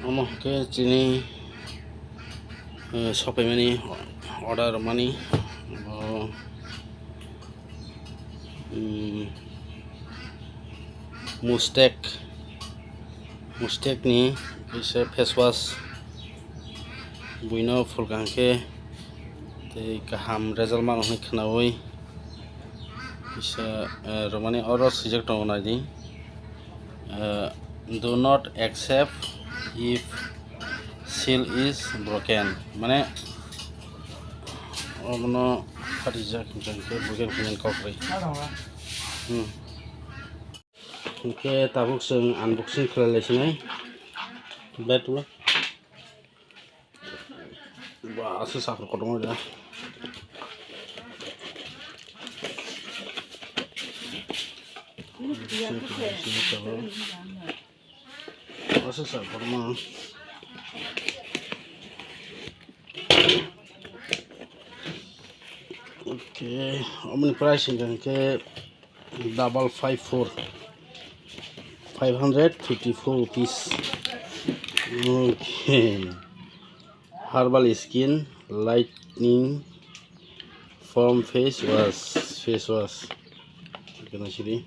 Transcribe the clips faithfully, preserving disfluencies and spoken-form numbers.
Omo hwnkhe chini, eh, sopaimani order rwmani, o, mm, Mustek, Mustek ni kaisa face wash, buino phulkha hwnkhe tei kaham result mano hwnwi khwnaui kaisa, eh, rwmani oro swijak tongo naidi. Uh, do not accept if seal is broken. Mane, obono phatijak hwnkhe broken hwnwi kok ri. Hmm. Hwnkhe tabuk chwng unboxing khlai lai sinai. Bad. Ba, aswk saphur kotorma da. Aswk saphur kotorma. Okay, omoni price hwnkha hwnkhe double five four, five hundred fifty four rupees. Okay. Herbal skin lightening foam face wash, face wash. Kena sidi.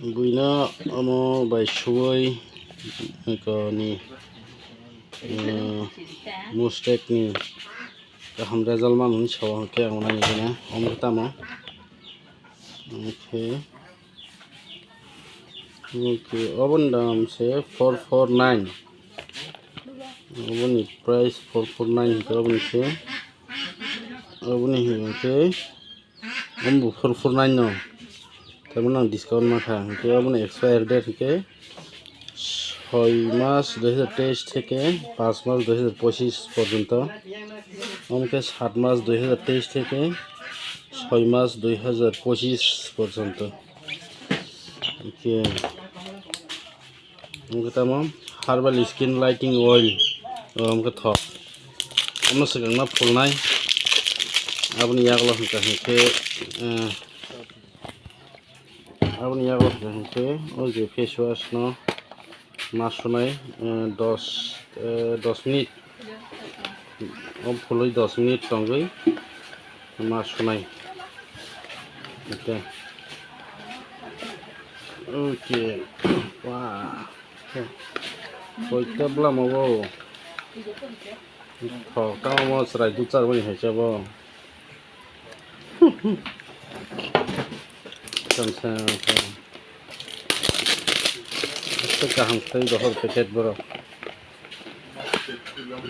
Buino omo bai suwai ko ni, eh, Mustek ni kaham result mano hwnwi sao hwnkhe ang nai gana omo tamo. Okay. Okay, oboni dam se four four nine. Oboni price four four nine hwnkhe oboni se. Oboni hwnkhe omo four four nine no. Tamoni ang discount ma kha. Hwnkhe oboni expire date hwnkhe ছয় মাস দুই হাজার তেইশ থেকে পাঁচ মাস দুই হাজার পঁচিশ পর্যন্ত, অমকে সাত মাস দুই হাজার তেইশ থেকে ছয় মাস দুই হাজার পঁচিশ পর্যন্ত। Oke. Omo khe tamo herbal skin lightening oil, o, omo khe thok. Omo swkang ma phulnai. Aboni yagulo hwnkha hwnkhe, eh, aboni yagulo hwnkha hwnkhe o je face wash no ma sunai, eh, dos, eh, dos minute. O phulwi dos minute tongwi ma sunai. Okay. Okay. Wah. Koita bwlamo bo. Thok tamo mo chwrai duchar boni hai se bo. Tei kaham khlai dohor packet borok.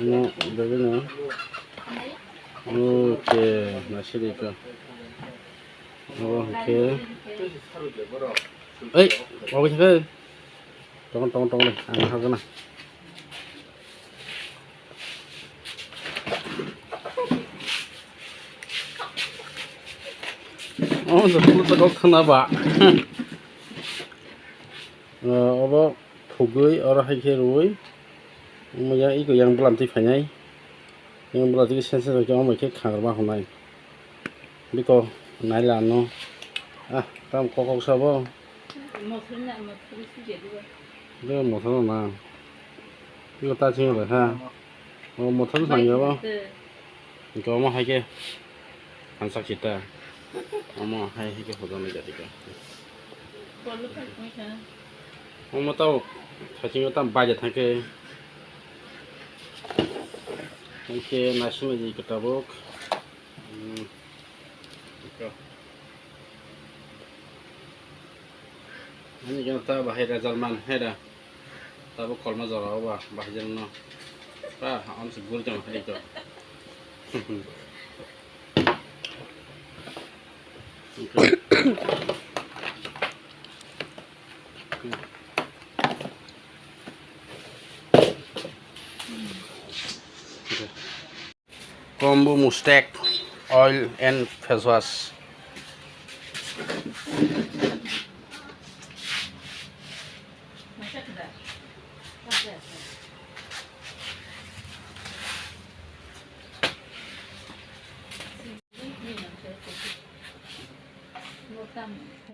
No, bebeno. Oke, nasidi ko. Obo hwnkhe. Ei, obo hwnkhe. Tong, tong, tong le, ang hagana. Oh, the food the dog khana ba. Eh, obo phugwi, oro hai khe rwui. Omo yang iko yang bwlam twi phainai. Yang bwlam twi sense sense khe omo khe khangrwma hwnai. Biko naila ano. Ah, tam kok kok sabo. Mothor na, mothor si je duwa. Biko mothor na. Biko ta ching re ha. O mothor na yo. Biko omo hai khe. Hansak sita. Omo hai hai khe hodon ni jadi ka. Omo tao thaching tam baja thangke. Oke, nasima ji kitabok. Hmm. Ito. Ani kena ta bahai result man, hai da. Tabo kolma jora oba, bahai jeng no. Pa, on se gur jang hai to. Combo Mustek oil and face wash.